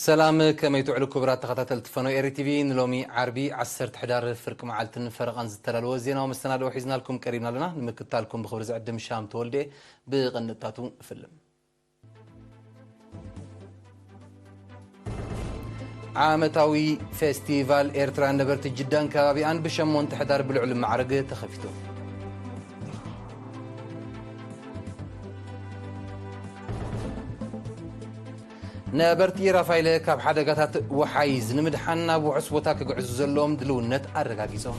ሰላም፣ ከመይ ትውዕሉ ክቡራት ተኸታተልቲ ፈኖ ኤሪ ቲቪ? ንሎሚ ዓርቢ ዓሰርተ ሕዳር ፍርቂ መዓልትን ፈረቓን ዝተዳለወ ዜናዊ መሰናድኦ ሒዝናልኩም ቀሪብና ኣለና። ንምክትታልኩም ብኽብሪ ዝዕድም ሻም ተወልደ። ብቐንጣቱ እፍልም። ዓመታዊ ፌስቲቫል ኤርትራውያን ነበርቲ ጅዳን ከባቢኣን ብሸሞንተ ሕዳር ብልዑል ማዕርግ ተኸፊቱ። ነበርቲ ራፋይለ ካብ ሓደጋታት ወሓይዝ ንምድሓን ናብ ውሑስ ቦታ ክግዕዙ ዘለዎም ድልውነት ኣረጋጊጾም።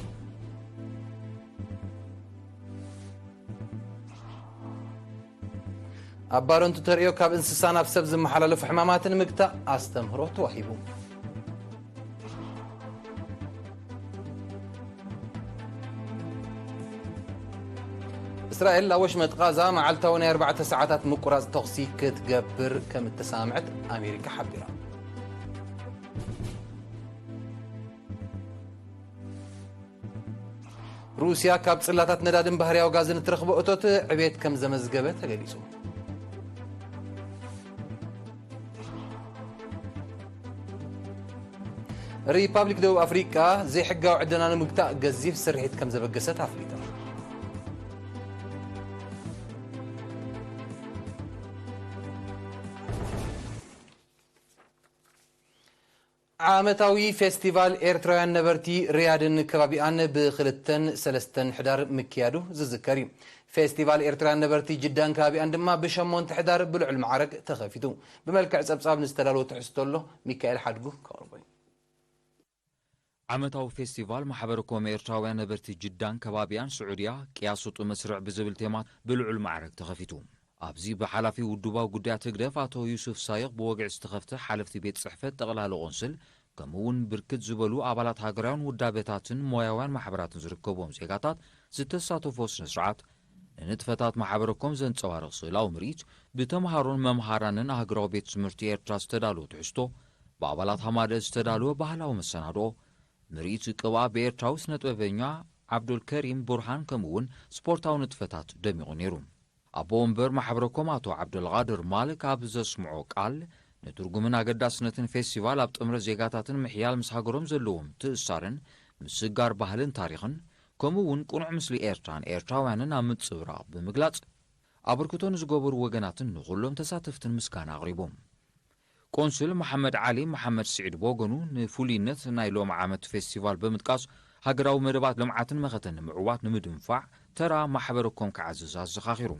ኣብ ባረንቱ ተርእዮ ካብ እንስሳ ናብ ሰብ ዝመሓላለፉ ሕማማት ንምግታእ ኣስተምህሮ ተዋሂቡ። እስራኤል ኣብ ወሽመጥ ቓዛ መዓልታዊ ናይ ኣርባዕተ ሰዓታት ምቁራጽ ተኹሲ ክትገብር ከም እተሰማምዐት ኣሜሪካ ሓቢራ። ሩስያ ካብ ጽላታት ነዳድን ባህርያዊ ጋዝን እትረኽቦ እቶት ዕቤት ከም ዘመዝገበ ተገሊጹ። ሪፓብሊክ ደቡብ ኣፍሪቃ ዘይሕጋዊ ዕደና ንምግታእ ገዚፍ ስርሒት ከም ዘበገሰት ኣፍሊጣ። ዓመታዊ ፌስቲቫል ኤርትራውያን ነበርቲ ሪያድን ከባቢኣን ብክልተን ሰለስተን ሕዳር ምክያዱ ዝዝከር እዩ። ፌስቲቫል ኤርትራውያን ነበርቲ ጅዳን ከባቢኣን ድማ ብሸሞንተ ሕዳር ብልዑል ማዕረግ ተኸፊቱ። ብመልክዕ ጸብጻብ ንዝተዳለወ ትሕዝቶ ኣሎ፣ ሚካኤል ሓድጉ ከቕርቦ እዩ። ዓመታዊ ፌስቲቫል ማሕበረ ኮም ኤርትራውያን ነበርቲ ጅዳን ከባቢኣን ስዑድያ ቅያስጡ መስርዕ ብዝብል ቴማ ብልዑል ማዕረግ ተኸፊቱ። ኣብዚ ብሓላፊ ውድባዊ ጉዳያት ህግደፍ ኣቶ ዩሱፍ ሳይቕ ብወግዒ ዝተኸፍተ ሓለፍቲ ቤት ጽሕፈት ጠቕላሊ ቆንስል ከምኡ እውን ብርክት ዝበሉ ኣባላት ሃገራውያን ውዳበታትን ሞያውያን ማሕበራትን ዝርከብዎም ዜጋታት ዝተሳተፎ ስነ ስርዓት ንንጥፈታት ማሕበረ ኮም ዘንጸባርቕ ስእላዊ ምርኢት፣ ብተምሃሮን መምሃራንን ሃገራዊ ቤት ትምህርቲ ኤርትራ ዝተዳለወ ትሕዝቶ፣ ብኣባላት ሃማደ ዝተዳለወ ባህላዊ መሰናድኦ፣ ምርኢት ቅብኣ ብኤርትራዊ ስነ ጥበበኛ ዓብዱልከሪም ቡርሃን ከምኡ እውን ስፖርታዊ ንጥፈታት ደሚቑ ነይሩ። ኣቦ ወንበር ማሕበረ ኮም ኣቶ ዓብዱልቃድር ማልክ ኣብ ዘስምዖ ቃል፣ ንትርጉምን ኣገዳስነትን ፌስቲቫል ኣብ ጥምረት ዜጋታትን ምሕያል ምስ ሃገሮም ዘለዎም ትእሳርን ምስጋር ባህልን ታሪኽን፣ ከምኡ እውን ቅኑዕ ምስሊ ኤርትራን ኤርትራውያንን ኣብ ምጽብራቕ ብምግላጽ፣ ኣበርክቶ ንዝገበሩ ወገናትን ንኹሎም ተሳተፍትን ምስጋና ኣቕሪቦም። ቆንስል መሓመድ ዓሊ መሓመድ ስዒድ ብወገኑ፣ ንፍሉይነት ናይ ሎሚ ዓመት ፌስቲቫል ብምጥቃስ፣ ሃገራዊ መደባት ልምዓትን መኸተን ንምዕዋት ንምድንፋዕ ተራ ማሕበረ ኮም ክዓዝዝ ኣዘኻኺሩ።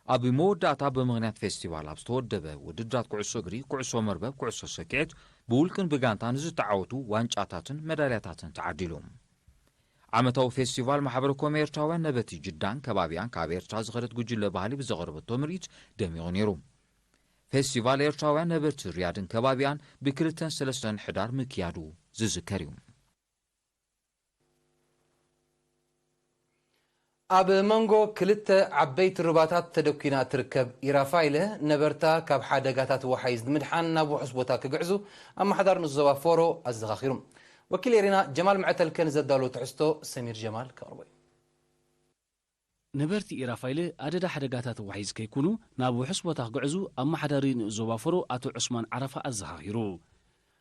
ኣብ መወዳእታ፣ ብምኽንያት ፌስቲቫል ኣብ ዝተወደበ ውድድራት ኩዕሶ እግሪ፣ ኩዕሶ መርበብ፣ ኩዕሶ ሰኪዔት፣ ብውልቅን ብጋንታን ዝተዓወቱ ዋንጫታትን መዳልያታትን ተዓዲሉ። ዓመታዊ ፌስቲቫል ማሕበረ ኮም ኤርትራውያን ነበርቲ ጅዳን ከባቢያን ካብ ኤርትራ ዝኸደት ጉጅለ ባህሊ ብዘቕረበቶ ምርኢት ደሚቑ ነይሩ። ፌስቲቫል ኤርትራውያን ነበርቲ ሪያድን ከባቢያን ብክልተን ሰለስተን ሕዳር ምክያዱ ዝዝከር እዩ። ኣብ መንጎ ክልተ ዓበይቲ ሩባታት ተደኲና እትርከብ ኢራፋይለ ነበርታ ካብ ሓደጋታት ወሓይዝ ንምድሓን ናብ ውሑስ ቦታ ክግዕዙ ኣመሓዳሪ ንዞባ ፎሮ ኣዘኻኺሩ። ወኪል ኤሪና ጀማል መዐተልከ ንዘዳሎ ትሕዝቶ ሰሚር ጀማል ከቕርቦ እዩ። ነበርቲ ኢራፋይለ ኣደዳ ሓደጋታት ወሓይዝ ከይኩኑ ናብ ውሑስ ቦታ ክግዕዙ ኣመሓዳሪ ንዞባ ፎሮ ኣቶ ዑስማን ዓረፋ ኣዘኻኺሩ።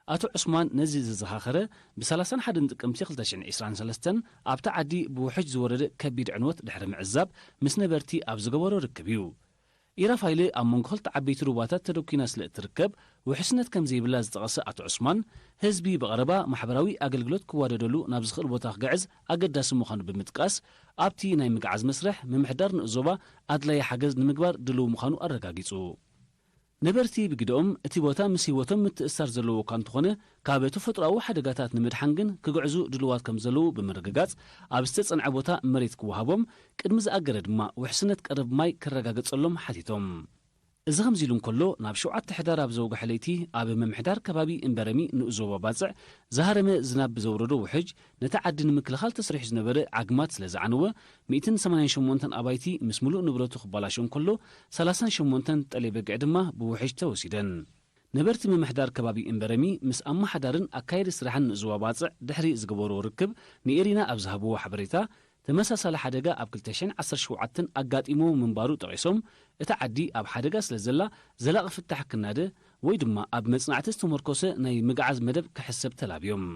ኣቶ ዑስማን ነዚ ዘዘኻኸረ፣ ብ ሰላሳን ሓደን ጥቅምቲ ክልተ ሽሕን ዕስራን ሰለስተን ኣብታ ዓዲ ብውሕጅ ዝወረደ ከቢድ ዕንወት ድሕሪ ምዕዛብ፣ ምስ ነበርቲ ኣብ ዝገበሮ ርክብ እዩ። ኢራፋይለ ኣብ መንጎ ክልተ ዓበይቲ ሩባታት ተደኲና ስለ እትርከብ፣ ውሕስነት ከም ዘይብላ ዝጠቐሰ ኣቶ ዑስማን፣ ህዝቢ ብቐረባ ማሕበራዊ ኣገልግሎት ክዋደደሉ ናብ ዝኽእል ቦታ ክግዕዝ ኣገዳሲ ምዃኑ ብምጥቃስ፣ ኣብቲ ናይ ምግዓዝ መስርሕ ምምሕዳር ንኡስ ዞባ ኣድላዪ ሓገዝ ንምግባር ድሉው ምዃኑ ኣረጋጊጹ። ነበርቲ ብግደኦም፣ እቲ ቦታ ምስ ህይወቶም ምትእስሳር ዘለዎ እኳ እንተኾነ፣ ካብ ተፈጥሮኣዊ ሓደጋታት ንምድሓን ግን ክግዕዙ ድሉዋት ከም ዘለዉ ብምርግጋጽ፣ ኣብ ዝተጸንዐ ቦታ መሬት ክወሃቦም፣ ቅድሚ ዝኣገደ ድማ ውሕስነት ቀረብ ማይ ክረጋገጸሎም ሓቲቶም። እዚ ከምዚ ኢሉ እንከሎ፣ ናብ ሸውዓተ ሕዳር ኣብ ዘውግሐ ለይቲ ኣብ ምምሕዳር ከባቢ እምበረሚ ንኡስ ዞባ ባጽዕ ዝሃረመ ዝናብ ብዘውረዶ ውሕጅ፣ ነቲ ዓዲ ንምክልኻል ተሰሪሑ ዝነበረ ዓግማት ስለ ዝዓነወ፣ ሚእትን ሰማንያን ሸሞንተን ኣባይቲ ምስ ምሉእ ንብረቱ ክበላሾ እንከሎ፣ ሰላሳን ሸሞንተን ጠሌ በጊዕ ድማ ብውሕጅ ተወሲደን። ነበርቲ ምምሕዳር ከባቢ እምበረሚ ምስ ኣመሓዳርን ኣካየዲ ስራሕን ንኡስ ዞባ ባጽዕ ድሕሪ ዝገበርዎ ርክብ ንኤሪና ኣብ ዝሃብዎ ሓበሬታ፣ ተመሳሳሊ ሓደጋ ኣብ ክልተ ሽሕን ዓሰርተ ሸውዓተን ኣጋጢሙ ምንባሩ ጠቒሶም፣ እታ ዓዲ ኣብ ሓደጋ ስለ ዘላ ዘላቒ ፍታሕ ክናደ ወይ ድማ ኣብ መጽናዕቲ ዝተመርኮሰ ናይ ምግዓዝ መደብ ክሕሰብ ተላብዮም።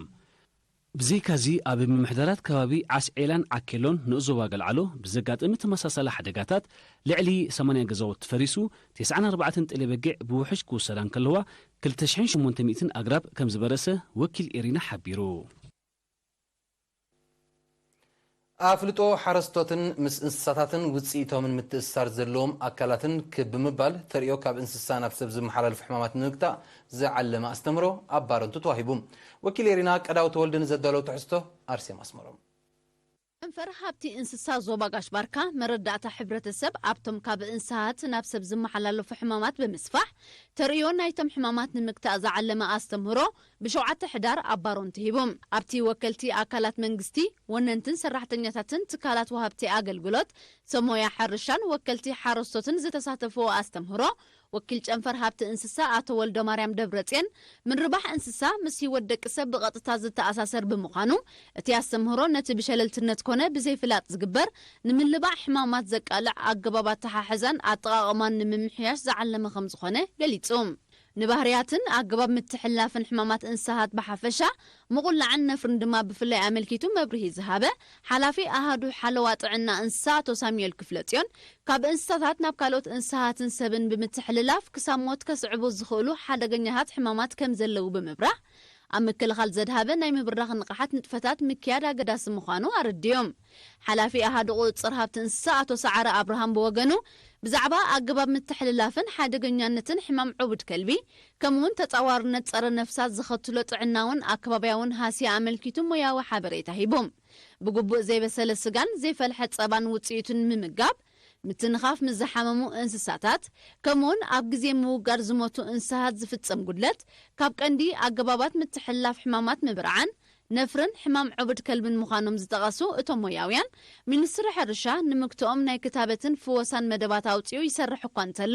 ብዘይካዚ ኣብ ምምሕዳራት ከባቢ ዓስዔላን ዓኬሎን ንኡስ ዞባ ገልዓሎ ብዘጋጠመ ተመሳሳሊ ሓደጋታት ልዕሊ ሰማንያ ገዛውቲ ፈሪሱ፣ ተስዓን ኣርባዕተን ጤለ በጊዕ ብውሑጅ ክውሰዳ እንከለዋ፣ ክልተ ሽሕን ሸሞንተ ሚእትን ኣግራብ ከም ዝበረሰ ወኪል ኤሪና ሓቢሩ። ኣፍልጦ ሓረስቶትን ምስ እንስሳታትን ውፅኢቶምን ምትእስሳር ዘለዎም ኣካላትን ክብ ብምባል ተርእዮ ካብ እንስሳ ናብ ሰብ ዝመሓላለፉ ሕማማት ንምግታእ ዝዓለመ ኣስተምህሮ ኣብ ባረንቱ ተዋሂቡ። ወኪል ኤሪና ቀዳው ተወልደ ንዘዳለው ትሕዝቶ ኣርሴማ ኣስመሮም። ጨንፈር ሃብቲ እንስሳ ዞባ ጋሽ ባርካ መረዳእታ ሕብረተሰብ ኣብቶም ካብ እንስሳት ናብ ሰብ ዝመሓላለፉ ሕማማት ብምስፋሕ ተርእዮ ናይቶም ሕማማት ንምግታእ ዝዓለመ ኣስተምህሮ ብሸውዓተ ሕዳር ኣብ ባሮንቱ ሂቡ። ኣብቲ ወከልቲ ኣካላት መንግስቲ፣ ወነንትን ሰራሕተኛታትን ትካላት ወሃብቲ ኣገልግሎት፣ ሰብ ሞያ ሕርሻን ወከልቲ ሓረስቶትን ዝተሳተፍዎ ኣስተምህሮ፣ ወኪል ጨንፈር ሃብቲ እንስሳ ኣቶ ወልደማርያም ደብረጽዮን፣ ምርባሕ እንስሳ ምስ ህይወት ደቂ ሰብ ብቐጥታ ዝተኣሳሰር ብምዃኑ፣ እቲ ኣስተምህሮ ነቲ ብሸለልትነት ኮነ ብዘይፍላጥ ዝግበር ንምልባዕ ሕማማት ዘቃልዕ ኣገባብ ኣተሓሕዛን ኣጠቓቕማን ንምምሕያሽ ዝዓለመ ከም ዝኾነ ገሊጹ። ንባህርያትን ኣገባብ ምትሕልላፍን ሕማማት እንስሳት ብሓፈሻ፣ ምቑላዕን ነፍርን ድማ ብፍላይ ኣመልኪቱ መብርሂ ዝሃበ ሓላፊ ኣሃዱ ሓለዋ ጥዕና እንስሳ ኣቶ ሳሙኤል ክፍለጽዮን፣ ካብ እንስሳታት ናብ ካልኦት እንስሳትን ሰብን ብምትሕልላፍ ክሳብ ሞት ከስዕቡ ዝኽእሉ ሓደገኛታት ሕማማት ከም ዘለዉ ብምብራህ፣ ኣብ ምክልኻል ዘድሃበ ናይ ምብራኽ ንቕሓት ንጥፈታት ምክያድ ኣገዳሲ ምዃኑ ኣረዲኦም። ሓላፊ ኣሃዱ ቁጽጽር ሃብቲ እንስሳ ኣቶ ሰዓረ ኣብርሃም ብወገኑ፣ ብዛዕባ ኣገባብ ምትሕልላፍን ሓደገኛነትን ሕማም ዕቡድ ከልቢ፣ ከምኡውን ተጻዋርነት ጸረ ነፍሳት ዘኸትሎ ጥዕናውን ኣከባብያውን ሃስያ ኣመልኪቱ ሞያዊ ሓበሬታ ሂቡ። ብግቡእ ዘይበሰለ ስጋን ዘይፈልሐ ጸባን ውጽኢቱን ምምጋብ፣ ምትንኻፍ ምስ ዝሓመሙ እንስሳታት፣ ከምኡውን ኣብ ግዜ ምውጋድ ዝሞቱ እንስሳት ዝፍጸም ጉድለት፣ ካብ ቀንዲ ኣገባባት ምትሕልላፍ ሕማማት ምብርዓን፣ ነፍርን ሕማም ዕቡድ ከልብን ምዃኖም ዝጠቐሱ እቶም ሞያውያን፣ ሚኒስትሪ ሕርሻ ንምግትኦም ናይ ክታበትን ፍወሳን መደባት ኣውጺኡ ይሰርሕ እኳ እንተሎ፣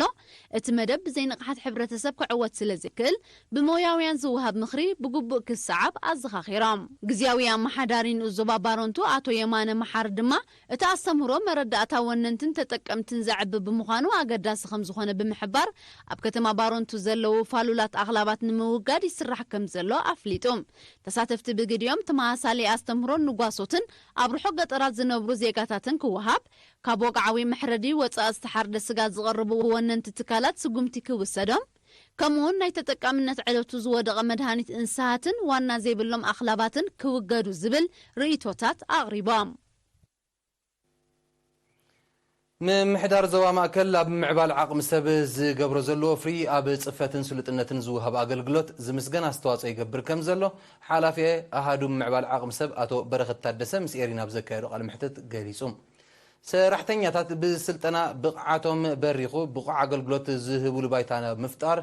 እቲ መደብ ብዘይንቕሓት ሕብረተሰብ ክዕወት ስለ ዘይክእል፣ ብሞያውያን ዝወሃብ ምኽሪ ብግቡእ ክሰዓብ ኣዘኻኺሮም። ግዝያዊ ኣመሓዳሪ ንኡስ ዞባ ባረንቱ ኣቶ የማነ መሓሪ ድማ፣ እቲ ኣስተምህሮ መረዳእታ ወነንትን ተጠቀምትን ዘዕቢ ብምዃኑ ኣገዳሲ ከም ዝኾነ ብምሕባር፣ ኣብ ከተማ ባረንቱ ዘለዉ ፋሉላት ኣኽላባት ንምውጋድ ይስራሕ ከም ዘሎ ኣፍሊጡ። ተሳተፍቲ ብግዲኦም ተመሳሳሊ ኣስተምህሮን ንጓሶትን ኣብ ርሑቕ ገጠራት ዝነብሩ ዜጋታትን ክወሃብ፣ ካብ ወግዓዊ መሕረዲ ወጻኢ ዝተሓርደ ስጋ ዝቐርቡ ወነንቲ ትካላት ስጉምቲ ክውሰዶም፣ ከምኡውን ናይ ተጠቃምነት ዕለቱ ዝወደቐ መድሃኒት እንስሳትን ዋና ዘይብሎም ኣኽላባትን ክውገዱ ዝብል ርእይቶታት ኣቕሪቦም። ምምሕዳር ዞባ ማእከል ኣብ ምዕባል ዓቕሚ ሰብ ዝገብሮ ዘሎ ወፍሪ ኣብ ጽፈትን ስሉጥነትን ዝወሃብ ኣገልግሎት ዝምስገን ኣስተዋጽኦ ይገብር ከም ዘሎ ሓላፊ ኣሃዱ ምዕባል ዓቕሚ ሰብ ኣቶ በረኸት ታደሰ ምስ ኤሪና ኣብ ዘካየዶ ቃለ መሕትት ገሊጹ። ሰራሕተኛታት ብስልጠና ብቕዓቶም በሪኹ ብቑዕ ኣገልግሎት ዝህብሉ ባይታ ምፍጣር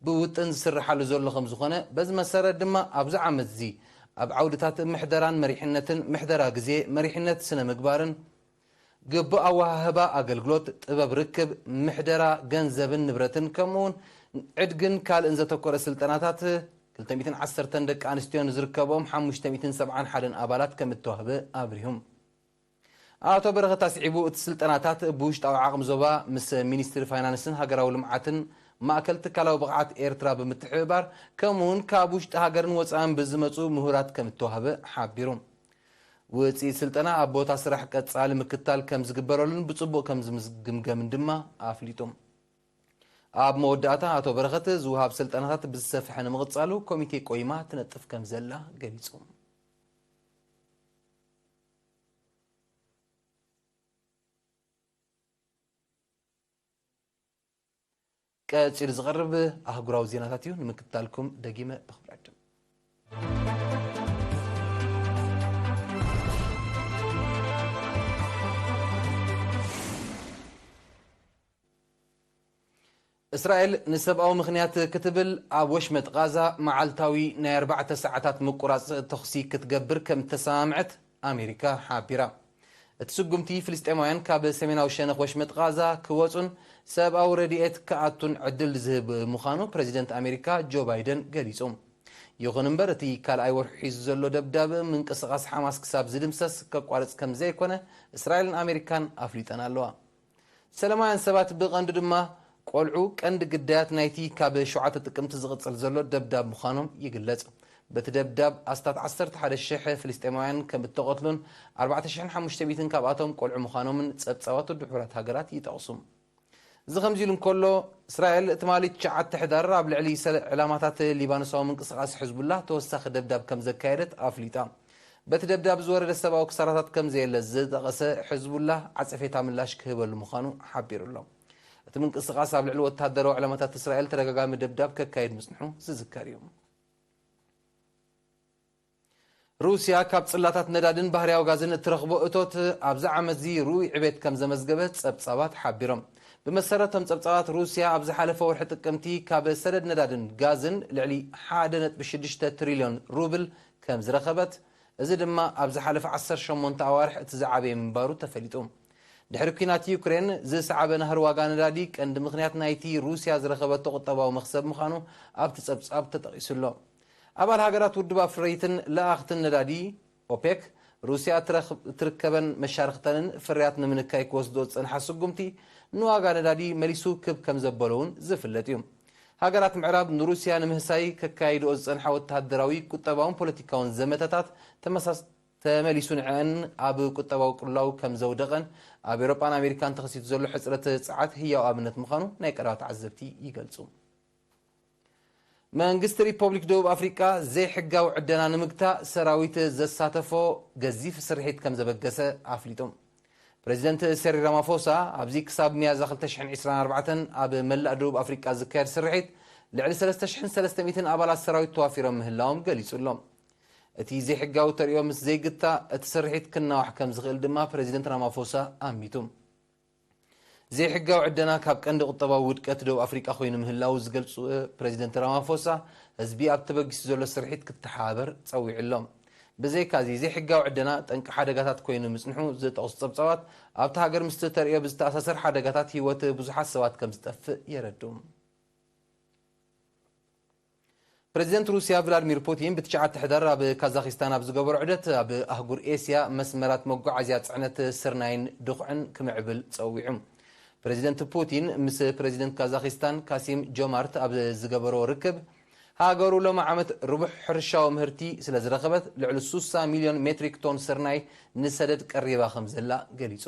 ብውጥን ዝስርሓሉ ዘሎ ከም ዝኾነ፣ በዚ መሰረት ድማ ኣብዚ ዓመት እዚ ኣብ ዓውድታት ምሕደራን መሪሕነትን፣ ምሕደራ ግዜ፣ መሪሕነት ስነ ምግባርን፣ ግቡእ ኣወሃህባ ኣገልግሎት፣ ጥበብ ርክብ፣ ምሕደራ ገንዘብን ንብረትን፣ ከምኡውን ዕድግን ካልእን ዘተኮረ ስልጠናታት ክልተ ሚእትን ዓሰርተን ደቂ ኣንስትዮን ዝርከብኦም ሓሙሽተ ሚእትን ሰብዓን ሓደን ኣባላት ከም እተዋህበ ኣብሪሁ። ኣቶ በረኸት ኣስዒቡ፣ እቲ ስልጠናታት ብውሽጣዊ ዓቕሚ ዞባ ምስ ሚኒስትሪ ፋይናንስን ሃገራዊ ልምዓትን ማእከል ትካላዊ ብቕዓት ኤርትራ ብምትሕብባር፣ ከምኡውን ካብ ውሽጢ ሃገርን ወጻእን ብዝመጹ ምሁራት ከም እተዋህበ ሓቢሩ። ውጽኢት ስልጠና ኣብ ቦታ ስራሕ ቀጻሊ ምክትታል ከም ዝግበረሉን ብጽቡቕ ከም ዝምዝግምገምን ድማ ኣፍሊጡ። ኣብ መወዳእታ ኣቶ በረኸት፣ ዝወሃብ ስልጠናታት ብዝሰፍሐ ንምቕጻሉ ኮሚቴ ቆይማ ትነጥፍ ከም ዘላ ገሊጹ። ቀጺሉ ዝቐርብ ኣህጉራዊ ዜናታት እዩ። ንምክትታልኩም ደጊመ ብኽብሪ ዕድም። እስራኤል ንሰብኣዊ ምኽንያት ክትብል ኣብ ወሽመጥ ቓዛ መዓልታዊ ናይ ኣርባዕተ ሰዓታት ምቁራጽ ተኹሲ ክትገብር ከም እተሰማምዐት ኣሜሪካ ሓቢራ። እቲ ስጉምቲ ፍልስጤማውያን ካብ ሰሜናዊ ሸነኽ ወሽመጥ ቓዛ ክወጹን ሰብኣዊ ረድኤት ክኣቱን ዕድል ዝህብ ምዃኑ ፕረዚደንት ኣሜሪካ ጆ ባይደን ገሊጹ። ይኹን እምበር፣ እቲ ካልኣይ ወርሑ ሒዙ ዘሎ ደብዳብ ምንቅስቓስ ሓማስ ክሳብ ዝድምሰስ ከቋርጽ ከም ዘይኮነ እስራኤልን ኣሜሪካን ኣፍሊጠን ኣለዋ። ሰለማውያን ሰባት ብቐንዱ ድማ ቆልዑ ቀንዲ ግዳያት ናይቲ ካብ ሸውዓተ ጥቅምቲ ዝቕጽል ዘሎ ደብዳብ ምዃኖም ይግለጽ። በቲ ደብዳብ ኣስታት ዓሰርተ ሓደ ሽሕ ፍልስጤማውያን ከም እተቐትሉን ኣርባዕተ ሽሕን ሓሙሽተ ሚእትን ካብኣቶም ቆልዑ ምዃኖምን ጸብጻባት ውድብ ሕቡራት ሃገራት ይጠቕሱ። እዚ ከምዚ ኢሉ እንከሎ፣ እስራኤል ትማሊ ትሽዓተ ሕዳር ኣብ ልዕሊ ሰለ-፣ ዕላማታት ሊባኖሳዊ ምንቅስቓስ ሕዝቡላ ተወሳኺ ደብዳብ ከም ዘካየደት ኣፍሊጣ። በቲ ደብዳብ ዝወረደ ሰብኣዊ ክሳራታት ከም ዘየለ ዝጠቐሰ ሕዝቡላ፣ ዓጸፌታ ምላሽ ክህበሉ ምዃኑ ሓቢሩ ኣሎ። እቲ ምንቅስቓስ ኣብ ልዕሊ ወተሃደራዊ ዕላማታት እስራኤል ተደጋጋሚ ደብዳብ ከካይድ ምጽንሑ ዝዝከር እዩ። ሩስያ ካብ ጽላታት ነዳድን ባህርያዊ ጋዝን እትረኽቦ እቶት ኣብዚ ዓመትዚ ርኡይ ዕቤት ከም ዘመዝገበ ጸብጻባት ሓቢሮም። ብመሰረቶም ጸብጻባት፣ ሩስያ ኣብ ዝሓለፈ ወርሒ ጥቅምቲ ካብ ሰደድ ነዳድን ጋዝን ልዕሊ ሓደ ነጥቢ ሽዱሽተ ትሪልዮን ሩብል ከም ዝረኸበት፣ እዚ ድማ ኣብ ዝሓለፈ ዓሰርተ ሸሞንተ ኣዋርሕ እቲ ዝዓበየ ምንባሩ ተፈሊጡ። ድሕሪ ኲናት ዩክሬን ዝሰዓበ ናህሪ ዋጋ ነዳዲ ቀንዲ ምኽንያት ናይቲ ሩስያ ዝረኸበቶ ቁጠባዊ መኽሰብ ምዃኑ ኣብቲ ጸብጻብ ተጠቒሱ ኣሎ። ኣባል ሃገራት ውድብ ኣፍረይትን ለኣኽትን ነዳዲ ኦፔክ፣ ሩስያ እትረኽ-፣ እትርከበን መሻርኽተንን ፍርያት ንምንካይ ክወስድኦ ዝጸንሓ ስጉምቲ ንዋጋ ነዳዲ መሊሱ ክብ ከም ዘበሎ እውን ዝፍለጥ እዩ። ሃገራት ምዕራብ ንሩስያ ንምህሳይ ከካይድኦ ዝጸንሓ ወተሃደራዊ፣ ቁጠባውን ፖለቲካውን ዘመተታት ተመሳስ-፣ ተመሊሱ ንዕአን ኣብ ቁጠባዊ ቅልውላው ከም ዘውደቐን ኣብ ኤውሮጳን ኣሜሪካን ተኸሲቱ ዘሎ ሕጽረት ጸዓት ህያው ኣብነት ምዃኑ ናይ ቀረባ ተዓዘብቲ ይገልጹ። መንግስቲ ሪፐብሊክ ደቡብ ኣፍሪቃ ዘይሕጋዊ ዕደና ንምግታእ ሰራዊት ዘሳተፎ ገዚፍ ስርሒት ከም ዘበገሰ ኣፍሊጡ። ፕሬዚደንት ሴሪል ራማፎሳ ኣብዚ ክሳብ ሚያዝያ ክልተ ሽሕን ዕስራን ኣርባዕተን ኣብ መላእ ደቡብ ኣፍሪቃ ዝካየድ ስርሒት ልዕሊ ሰለስተ ሽሕን ሰለስተ ሚእትን ኣባላት ሰራዊት ተዋፊሮም ምህላዎም ገሊጹ ኣሎ። እቲ ዘይሕጋዊ ተርእዮ ምስ ዘይግታእ እቲ ስርሒት ክናዋሕ ከም ዝኽእል ድማ ፕሬዚደንት ራማፎሳ ኣሚቱ። ዘይሕጋዊ ዕደና ካብ ቀንዲ ቁጠባዊ ውድቀት ደቡብ ኣፍሪቃ ኮይኑ ምህላዉ ዝገልጹ ፕሬዚደንት ራማፎሳ፣ ህዝቢ ኣብ ተበጊሱ ዘሎ ስርሒት ክተሓባበር ጸዊዑ ኣሎ። ብዘይካዚ፣ ዘይሕጋዊ ዕደና ጠንቂ ሓደጋታት ኮይኑ ምጽንሑ ዝጠቕሱ ጸብጻባት፣ ኣብታ ሃገር ምስቲ ተርእዮ ብዝተኣሳሰር ሓደጋታት ህይወት ብዙሓት ሰባት ከም ዝጠፍእ የረድኡ። ፕሬዚደንት ሩስያ ቭላድሚር ፑቲን ብትሽዓተ ሕዳር ኣብ ካዛኺስታን ኣብ ዝገበሮ ዑደት፣ ኣብ ኣህጉር ኤስያ መስመራት መጓዓዝያ ጽዕነት ስርናይን ድኹዕን ክምዕብል ጸዊዑ። ፕሬዚደንት ፑቲን ምስ ፕሬዚደንት ካዛኺስታን ካሲም ጆማርት ኣብ ዝገበሮ ርክብ፣ ሃገሩ ሎሚ ዓመት ርቡሕ ሕርሻዊ ምህርቲ ስለ ዝረኸበት፣ ልዕሊ ሱሳ ሚልዮን ሜትሪክ ቶን ስርናይ ንሰደድ ቀሪባ ከም ዘላ ገሊጹ።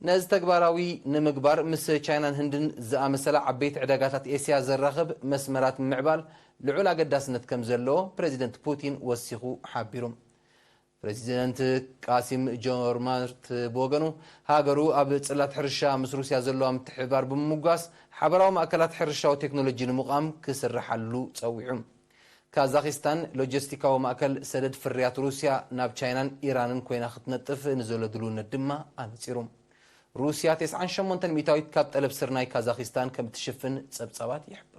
ነዚ ተግባራዊ ንምግባር፣ ምስ ቻይናን ህንድን ዝኣመሰላ ዓበይቲ ዕዳጋታት ኤስያ ዘራኽብ መስመራት ምምዕባል ልዑል ኣገዳስነት ከም ዘለዎ ፕሬዚደንት ፑቲን ወሲኹ ሓቢሩ። ፕሬዚደንት ቃሲም ጆማርት ብወገኑ፣ ሃገሩ ኣብ ጽላት ሕርሻ ምስ ሩስያ ዘለዋ ምትሕብባር ብምምጓስ፣ ሓበራዊ ማእከላት ሕርሻዊ ቴክኖሎጂ ንምቋም ክስርሓሉ ጸዊዑ። ካዛኺስታን ሎጂስቲካዊ ማእከል ሰደድ ፍርያት ሩስያ ናብ ቻይናን ኢራንን ኮይና ክትነጥፍ ንዘሎ ድልውነት ድማ ኣነጺሩ። ሩስያ ተስዓን ሸሞንተን ሚእታዊት ካብ ጠለብ ስርናይ ካዛኺስታን ከም እትሽፍን ጸብጻባት ይሕብሩ።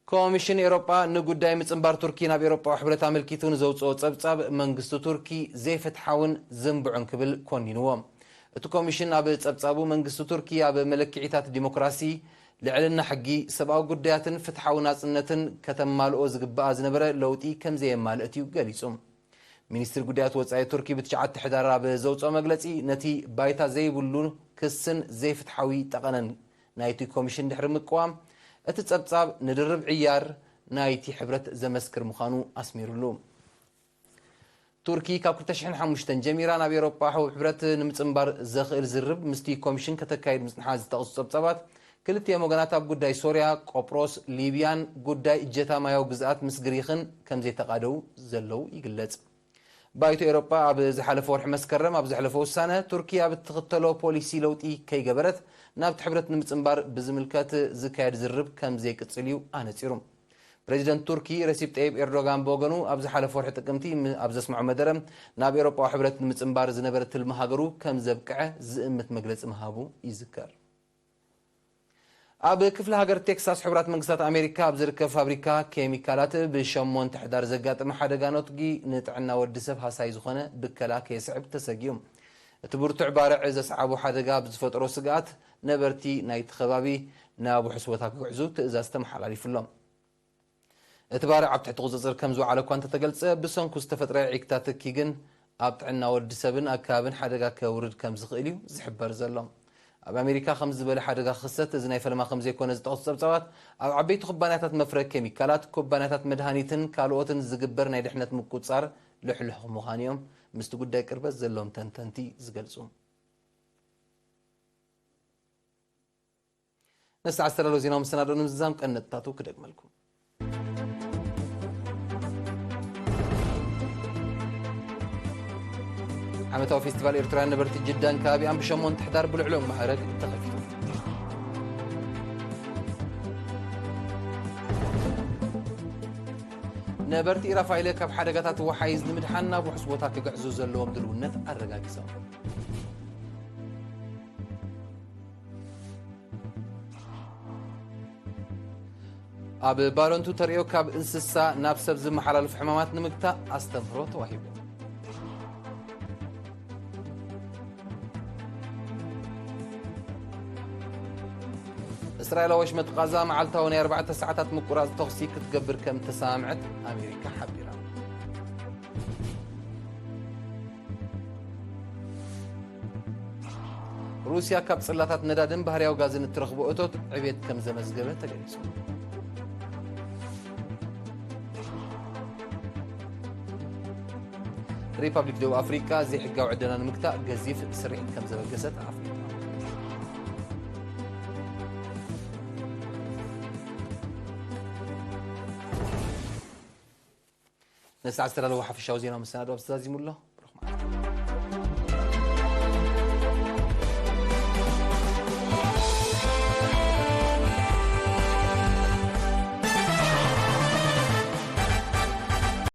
ኮሚሽን ኤውሮጳ ንጉዳይ ምጽንባር ቱርኪ ናብ ኤውሮጳዊ ሕብረት ኣመልኪቱ ንዘውጽኦ ጸብጻብ፣ መንግስቲ ቱርኪ ዘይፍትሓውን ዝንብዑን ክብል ኮኒንዎ። እቲ ኮሚሽን ኣብ ጸብጻቡ፣ መንግስቲ ቱርኪ ኣብ መለክዒታት ዲሞክራሲ፣ ልዕልና ሕጊ፣ ሰብኣዊ ጉዳያትን ፍትሓዊ ናጽነትን ከተማልኦ ዝግብኣ ዝነበረ ለውጢ ከም ዘየማልአት እዩ ገሊጹ። ሚኒስትሪ ጉዳያት ወጻኢ ቱርኪ ብትሽዓተ ሕዳር ኣብ ዘውጽኦ መግለጺ፣ ነቲ ባይታ ዘይብሉ ክስን ዘይፍትሓዊ ጠቐነን ናይቲ ኮሚሽን ድሕሪ ምቅዋም፣ እቲ ጸብጻብ ንድርብ ዕያር ናይቲ ሕብረት ዘመስክር ምዃኑ ኣስሚሩሉ። ቱርኪ ካብ ክልተ ሽሕን ሓሙሽተን ጀሚራ ናብ ኤውሮጳ ሕብረት ንምጽንባር ዘኽእል ዝርርብ ምስቲ ኮሚሽን ከተካይድ ምጽንሓ ዝጠቕሱ ጸብጻባት፣ ክልቲኦም ወገናት ኣብ ጉዳይ ሶርያ፣ ቆጵሮስ፣ ሊብያን ጉዳይ እጀታ ማያዊ ግዝኣት ምስ ግሪኽን ከም ዘይተቓደዉ ዘለዉ ይግለጽ። ባይቶ ኤውሮጳ ኣብ ዝሓለፈ ወርሒ መስከረም ኣብ ዘሕለፎ ውሳነ፣ ቱርኪ ኣብ እትኽተሎ ፖሊሲ ለውጢ ከይገበረት ናብቲ ሕብረት ንምጽንባር ብዝምልከት ዝካየድ ዝርርብ ከም ዘይቅጽል እዩ ኣነጺሩ። ፕሬዚደንት ቱርኪ ረሲፕ ጠይብ ኤርዶጋን ብወገኑ፣ ኣብ ዝሓለፈ ወርሒ ጥቅምቲ ም-፣ ኣብ ዘስምዖ መደረ፣ ናብ ኤውሮጳዊ ሕብረት ንምጽንባር ዝነበረ ትልሚ ሃገሩ ከም ዘብቅዐ ዝእምት መግለጺ ምሃቡ ይዝከር። ኣብ ክፍለ ሃገር ቴክሳስ ሕቡራት መንግስታት ኣሜሪካ ኣብ ዝርከብ ፋብሪካ ኬሚካላት ብሸሞንተ ሕዳር ዘጋጠመ ሓደጋ ነትጒ ንጥዕና ወዲ ሰብ ሃሳይ ዝኾነ ብከላ ከየስዕብ ተሰጊኡ። እቲ ብርቱዕ ባርዕ ዘስዓቦ ሓደጋ ብዝፈጠሮ ስግኣት፣ ነበርቲ ናይቲ ከባቢ ናብ ውሑስ ቦታ ክግዕዙ ትእዛዝ ተመሓላሊፉሎም። እቲ ባርዕ ኣብ ትሕቲ ቁጽጽር ከም ዝወዓለ እኳ እንተተገልጸ፣ ብሰንኩ ዝተፈጥረ ዒግታ ትኪ ግን ኣብ ጥዕና ወዲ ሰብን ኣከባብን ሓደጋ ከውርድ ከም ዝኽእል እዩ ዝሕበር ዘሎ። ኣብ ኣሜሪካ ከምዚ ዝበለ ሓደጋ ክኽሰት እዚ ናይ ፈለማ ከም ዘይኮነ ዝጠቕሱ ጸብጻባት፣ ኣብ ዓበይቲ ኩባንያታት መፍረ ኬሚካላት፣ ኩባንያታት መድሃኒትን ካልኦትን ዝግበር ናይ ድሕነት ምቁጽጻር ልሕሉሕ ምዃኑ እዮም ምስቲ ጉዳይ ቅርበት ዘለዎም ተንተንቲ ዝገልጹ። ነዚ ዝተዓሰረሉ ዜናዊ መሰናዶ ንምዝዛም ቀንዲ ነጥብታቱ ክደግመልኩም። ዓመታዊ ፌስቲቫል ኤርትራውያን ነበርቲ ጅዳን ከባቢኣን ብሸሞንተ ሕዳር ብልዑላዊ ማዕረግ ተኸፊቱ። ነበርቲ ኢራፋይለ ካብ ሓደጋታት ወሓይዝ ንምድሓን ናብ ውሑስ ቦታ ክግዕዙ ዘለዎም ድልውነት ኣረጋጊጾም። ኣብ ባረንቱ ተርእዮ ካብ እንስሳ ናብ ሰብ ዝመሓላለፉ ሕማማት ንምግታእ ኣስተምህሮ ተዋሂቡ። እስራኤል ኣብ ወሽመጥ ቃዛ መዓልታዊ ናይ ኣርባዕተ ሰዓታት ምቁራጽ ተኹሲ ክትገብር ከም እተሰማምዐት ኣሜሪካ ሓቢራ። ሩስያ ካብ ጽላታት ነዳድን ባህርያዊ ጋዝን እትረኽቦ እቶት ዕቤት ከም ዘመዝገበ ተገሊጹ። ሪፓብሊክ ደቡብ ኣፍሪቃ ዘይሕጋዊ ዕደና ንምግታእ ገዚፍ ስርሒት ከም ዘበገሰት ኣፍሊጣ። ነዚ ዝተዓዘራለዎ ሓፈሻዊ ዜናዊ መሰናድኦ ኣብዚ ተዛዚሙ ኣሎ።